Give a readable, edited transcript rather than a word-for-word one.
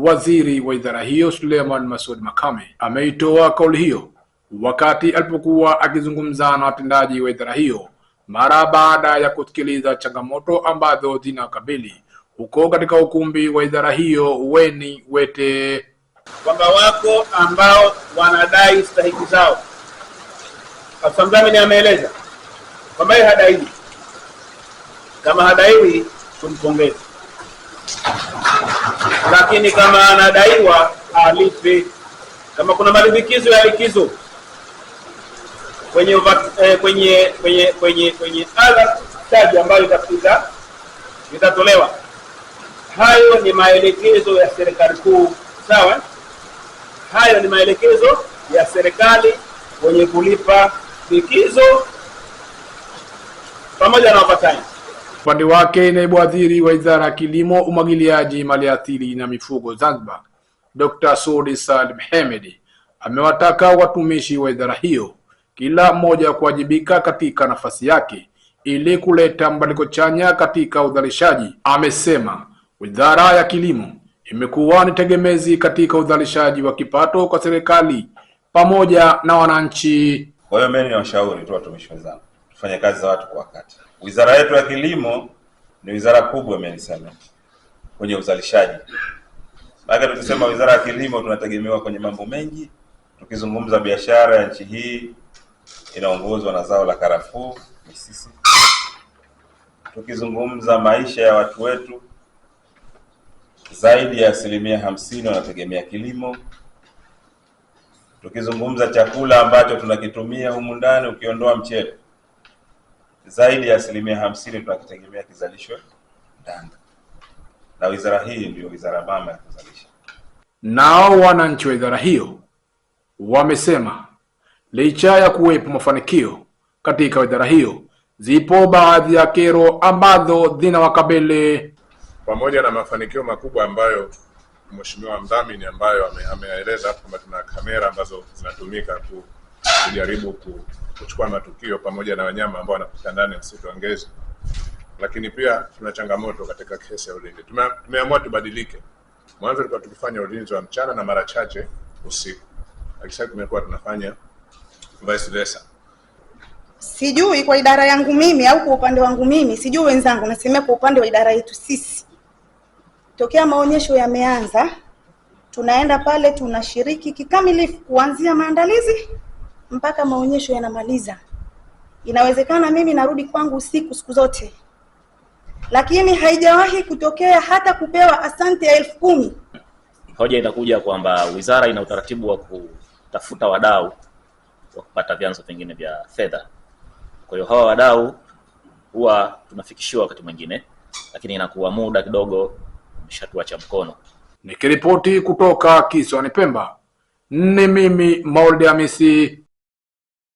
Waziri wa idara hiyo Suleiman Masoud Makame ameitoa kauli hiyo wakati alipokuwa akizungumza na watendaji wa idara hiyo mara baada ya kusikiliza changamoto ambazo zinakabili huko katika ukumbi wa idara hiyo Weni Wete, kwamba wako ambao wanadai stahiki zao. Afisa mdhamini ameeleza kwamba yeye hadaiwi, kama hadaiwi tumpongeze, lakini kama anadaiwa alipe. Kama kuna malimbikizo ya likizo kwenye kwenye kwenye kwenye kwenye adha taji ambayo itatolewa. Hayo ni maelekezo ya serikali kuu, sawa? Hayo ni maelekezo ya serikali wenye kulipa likizo pamoja na overtime. Upande wake naibu waziri wa Wizara ya Kilimo, Umwagiliaji, Maliasili na Mifugo Zanzibar, Dr. Sudi Salim Hemedi amewataka watumishi wa idara hiyo kila mmoja kuwajibika katika nafasi yake ili kuleta mabadiliko chanya katika uzalishaji. Amesema Wizara ya Kilimo imekuwa ni tegemezi katika uzalishaji wa kipato kwa serikali pamoja na wananchi. Kwa hiyo mimi niwashauri tu watumishi wenzangu, tufanye kazi za watu kwa wakati. Wizara yetu ya Kilimo ni wizara kubwa, mimi niseme kwenye uzalishaji. Maana tukisema wizara ya kilimo tunategemewa kwenye mambo mengi. Tukizungumza biashara ya nchi hii inaongozwa na zao la karafuu ni sisi. Tukizungumza maisha ya watu wetu, zaidi ya 50% wanategemea kilimo. Tukizungumza chakula ambacho tunakitumia humu ndani, ukiondoa mchele, zaidi ya 50% tunakitegemea kizalishwe ndani, na wizara hii ndio wizara mama ya kuzalisha. Nao wananchi wa idara hiyo wamesema licha ya kuwepo mafanikio katika idara hiyo, zipo baadhi ya kero ambazo zinawakabili. Pamoja na mafanikio makubwa ambayo Mheshimiwa mdhamini ambayo ameeleza hapo kwamba tuna kamera ambazo zinatumika kujaribu kuchukua matukio pamoja na wanyama ambao wanapita ndani ya msitu wa Ngezi, lakini pia tuna changamoto katika kesi ya ulinzi. Tumeamua tubadilike. Mwanzo tulikuwa tukifanya ulinzi wa mchana na mara chache usiku, lakini sasa tumekuwa tunafanya vice versa. Sijui kwa idara yangu mimi au kwa upande wangu mimi, sijui wenzangu, nasemea kwa upande wa idara yetu sisi. Tokea maonyesho yameanza, tunaenda pale tunashiriki kikamilifu kuanzia maandalizi mpaka maonyesho yanamaliza. Inawezekana mimi narudi kwangu usiku siku zote, lakini haijawahi kutokea hata kupewa asante ya 10,000. Hoja itakuja kwamba wizara ina utaratibu wa kutafuta wadau wa kupata vyanzo vingine vya fedha. Kwa hiyo hawa wadau huwa tunafikishiwa wakati mwingine, lakini inakuwa muda kidogo umeshatuacha mkono. Nikiripoti kutoka kisiwani Pemba, ni mimi Maulid Hamisi.